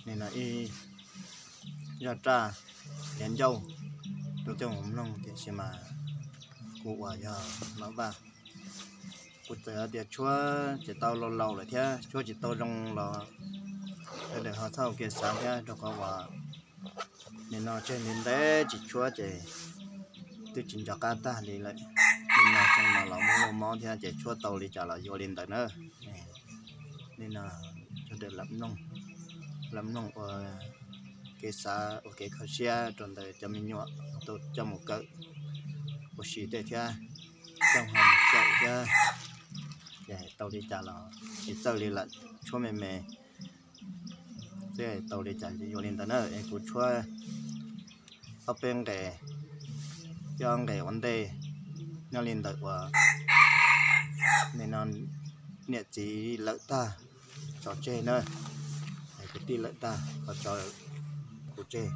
Nim no ib zaj raj liav ncauj rau coj mus mloog, tiam sis mas kuv uas yog Mab Vaj, kuv txawm hais tias tshuab tsis tau laus laus lawm thiab tshuab tsis tau zoo los sawv daws ho txhob ua kev xav thiab, rau qhov uas nim no tseg ntev ntev tsis tshuab ces twb tsis nco qab tag li lawm. Nim no xyoo no los muaj muaj mob thiab ces tshuab tau li cas los yuav li ntawd na. Nim no sawv daws lam mloog, lam mloog ua kev xav ua kev kho siab rau ntawm cov me nyuam tau coj mus kawm ua si tej thiab, coj ho mus kawm thiab, ces tau li cas los tsis txawj li lawm, tshuab me me xwb, tau li cas yuav li ntawd na. Es kuv tshuab ob peb nqes, coj ob nqes ua ntej nyob li ntawm uas nim no niam txiv lawm tag tso tseg na, es kwv tij lawm tag ho tso kuv tseg.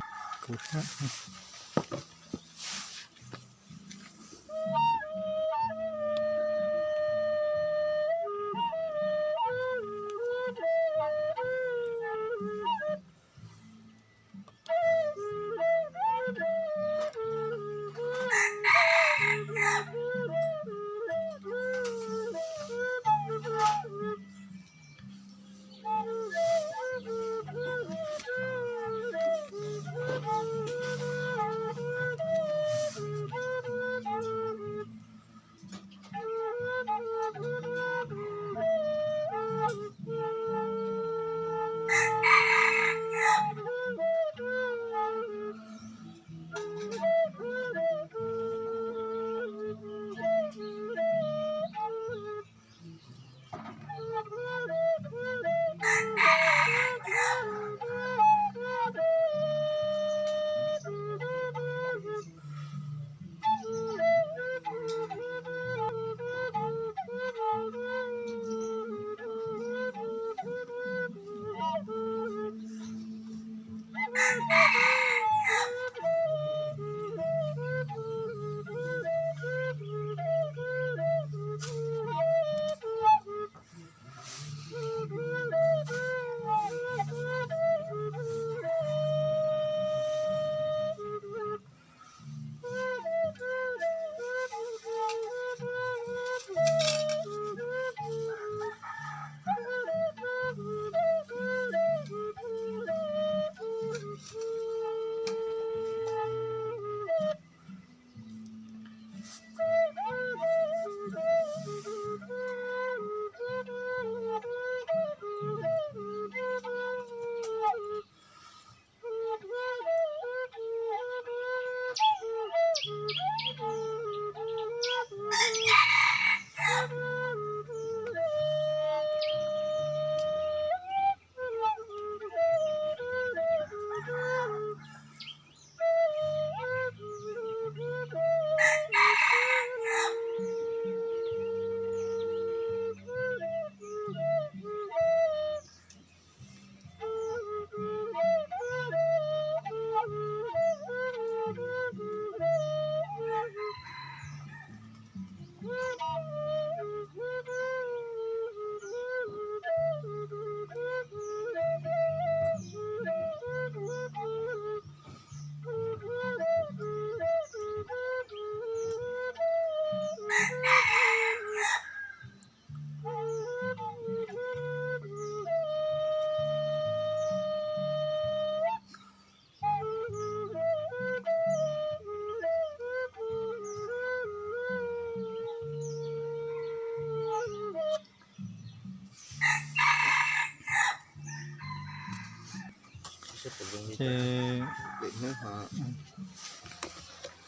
Ces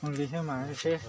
ua li thiab mas seb.